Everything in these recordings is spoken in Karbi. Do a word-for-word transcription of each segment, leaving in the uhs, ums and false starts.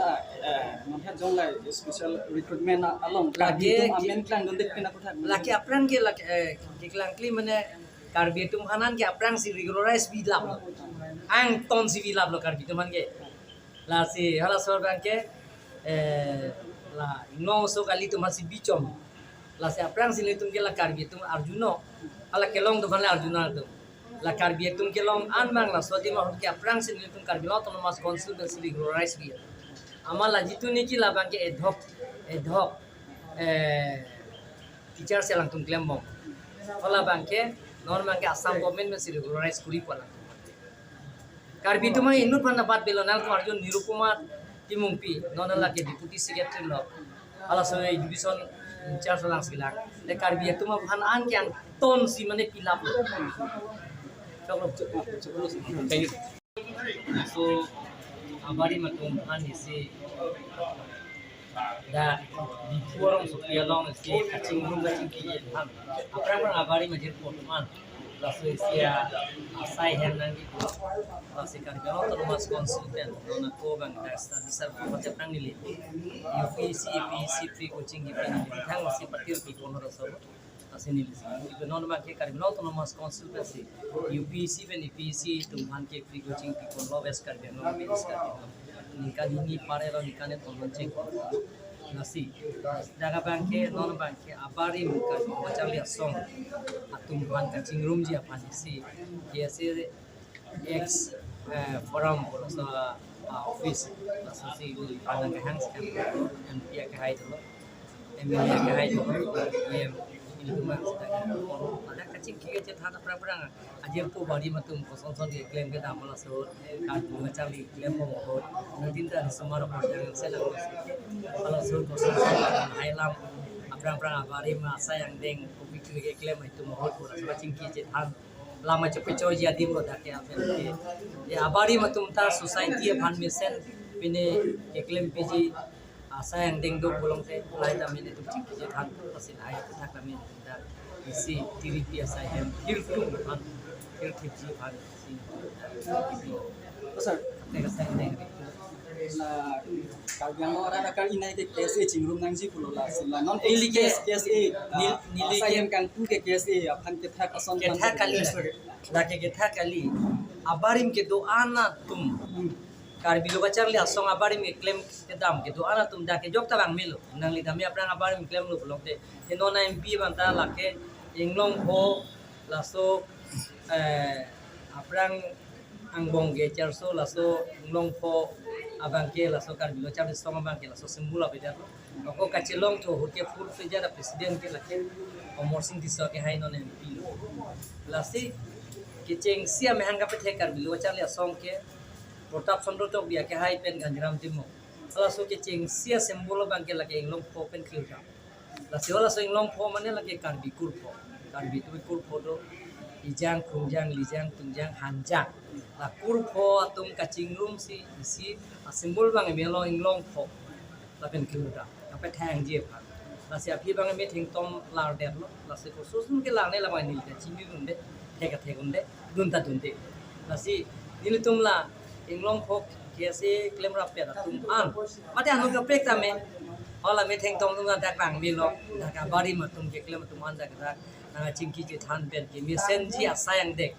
Eh, non het jong lai special recruitment along Lake Karbi atum ki- amen klang dun dek pina kuthak. Lake aphrang ke lake, eh, keklangkle mane Karbi atum aphan ke aphrangsi regularize pilaplo. Angtonsi pilaplo Karbi atum aphan ke. Lasi halaso abang ke, eh, la Inglong aso kali atum aphansi bichom. Lasi aphrangsi nelitum ke la Karbi atum arjuno. Hala kelong atum aphan le arjuno atum. La Karbi atum kelong an abang laso adim ahut ke aphrangsi nelitum Karbi Anglong Autonomous Council pensi regularize pi. Amat la jitu niki labang ke ad hoc, ad hoc, eh, teachers alangtum klembom. Hala abang ke non abang ke Assam government pensi regularize kuri pu alang. Karbi atum inut aphan dapat belo nang tumar jun Nirupama Timungpi, non lake deputy secretary lo. Halaso education in charge alangsi lang. Le Karbi atum aphan an ke angtonsi mane pilap. Choklo, choklo, choklo. Thank you. So, abarim atum aphan isi dak Diphu arongsopi along isi kachingrum kachingki aphan. Aphrang aphrang abarim ajirpo atum an. Laso isi asai hem nangji pu. Lasi Karbi Anglong Autonomous Council pen non ako abang dak study circle pachak nang neli. U P S C, A P S C free coaching kipi neli. Thang lasi patir pipon raso. Lasi neli si. Ipe non abang ke Karbi Anglong Autonomous Council pensi U P S C pen A P S C atum aphan ke free coaching pipon lo West Karbi Anglong, East Karbi Anglong. Ningkan hini par-et lo, ningkan et ponloncheng. Lasi dak abang ke non abang ke abarim Karbi Anglong Kacharli Asong atum aphan kachingrumji aphan isi K S A X, eh, forum, laso, ah, office, laso si neli aphan nangkehang si kan M P akehai dolo, M L A akehai dolo, E M, nelitum abang seta kan. Pada kachingki kachethan aphrang aphrang ajirpo abarim atum koson son keklem kedam laso Karbi Anglong Kacharli klembom ahut. Nangdin ta sumar apor jang selang laso. Halaso koson son hailam aphrang aphrang abarim asai angdeng kopi keklem atum ahut pura kachingki kachethan. Lama chepechoji adim lo dak ke apen ke. Ya abarim atum ta society aphan mesen pine keklem piji asai angdeng do pulote lahai ta mane tum chingki kachethan asin hai athak kami ta isi tiripi asai hem hirtum aphan hirthipji aphan isi. Sir, Nek asai angdeng. La Karbi Anglong arat akar inai ke K S A chingrum nangji pulo lasi la non Neli ke- K S A, nel- ah, neli asai ke- hem kangpu ke K S A aphan kethak ason kethak aphan kali ke- la. Lake kethak kali. Abarim kedo-an atum. Hmm. Karbi Anglong Kacharli Asong abarim keklem kedam kedo-an atum dak kejok ta bang melo. Nangli tame aphrang abarim klemlo pulote. Eno na M P abang ta lake Inglongpho laso, eh, aphrang angbong ke cherso laso Inglongpho abang ke laso Karbi Anglong Kacharli Asong abang ke laso symbol avedetlo. Ako kachelongthu ahut ke full fledged president ke lake Amarsing Tisso akehai non M P lo. Lasi kechengsi amahang kapethek Karbi Anglong Kacharli Asong ke Pratap Chandra Tokbi akehai pen Gandhiram Timung. Laso kechengsi asymbol abang ke lake Inglongpho pen klir kam. Lasi halaso Inglongpho mane lake Karbi kurpho. Karbi atum kurpho do, ijang, krungjang, lijang, tungjang, hanjang. La kurpho atum kachingrumsi isi asymbol abang melo Inglongpho. Lapen klir kam. Kapethangji aphan. Lasi aphi abang methengtom lardetlo. Lasi koson son kelar ne labang neli ta chinidunde. Thek athek unde. Dun ta dunde. Lasi nelitum la Inglongpho K S A klemrap pet atum an. Mate anu kaprek tame. Hala methengtom atum dak bang melo. Dak abarim atum keklem atum an dak dak nangkachingki kachethan pen kemesenji asai angdeng.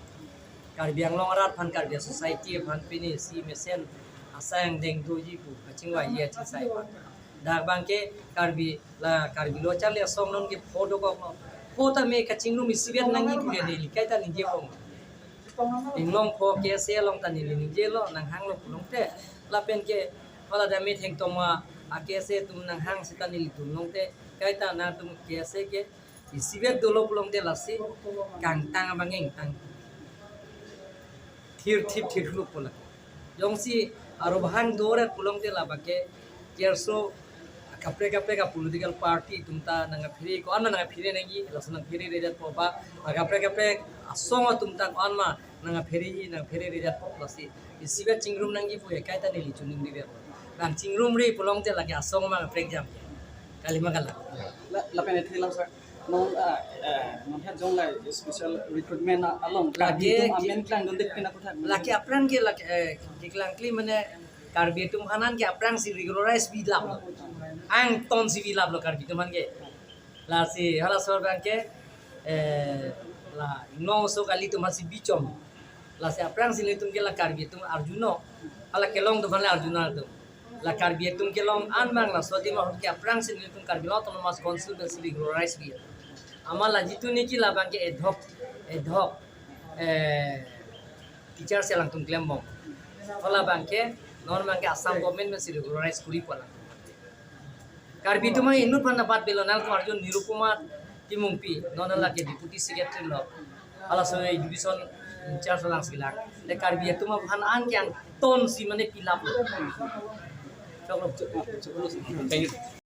Karbi Anglong arat aphan Karbi society aphan pine isi mesen asai angdeng doji pu kachingvai ye achisai aphan. Dak abang ke Karbi la Karbi Anglong Kacharli Asong non ke pho dokoklo. Pho tame kachingrum isivet nangji pu ke neli kaita ningjepon. Inglongpho K S A along ta neli ningjelo nanghanglo pulote. Lapen ke hala dam methengtom a K S A atum nanghang seta neli dun longte. Kaita nangtum K S A ke isivet dolo pulote lasi kangtang abang ingtang. Thirthip thirluk pu lake. Jongsi aro bahang doret pulote labang ke cherso kaprek kaprek a political party atum ta nangkaphere ko-an ma nangkaphere nangji laso nangpheredetpo ba kaprek kaprek asong atum ta ko-an ma nangkaphereji nangpheredetpo lasi isivet chingrum nangji pu kaita neli chiningri. Bang chingrumri pulote lake asong ma kaprek jam. Kalima kala. La, lapen ethe lam sir. Non, ah, eh, non het jong lai special recruitment along Karbi atum amen klang dun dek pina kuthak. Lake aphrang ke lake, eh, keklangkle mane Karbi atum aphan an ke aphrangsi regularize pilaplo. Angtonsi pilaplo Karbi atum aphan ke. Lasi halaso abang ke, eh, la Inglong aso kali atum aphansi bichom. Lasi aphrangsi nelitum ke la Karbi atum arjunon. Hala kelong atum aphan le arjunon atum. La Karbi atum kelong an abang laso adim ahut ke aphrangsi nelitum Karbi Anglong Autonomous Council pensi regularize pi. Amat la jitu niki labang ke ad hoc, ad hoc, eh, teachers alangtum klembom. Hala abang ke non abang ke Assam government pensi regularize koripo la. Karbi atum inut aphan dapat belo nangtum arjun Nirupama Timungpi, non lake deputy secretary lo. Halaso education in charge lang silang. Te Karbi atum aphan an ke angtonsi mane pilap. Choklo, choklo, choklo. Thank you.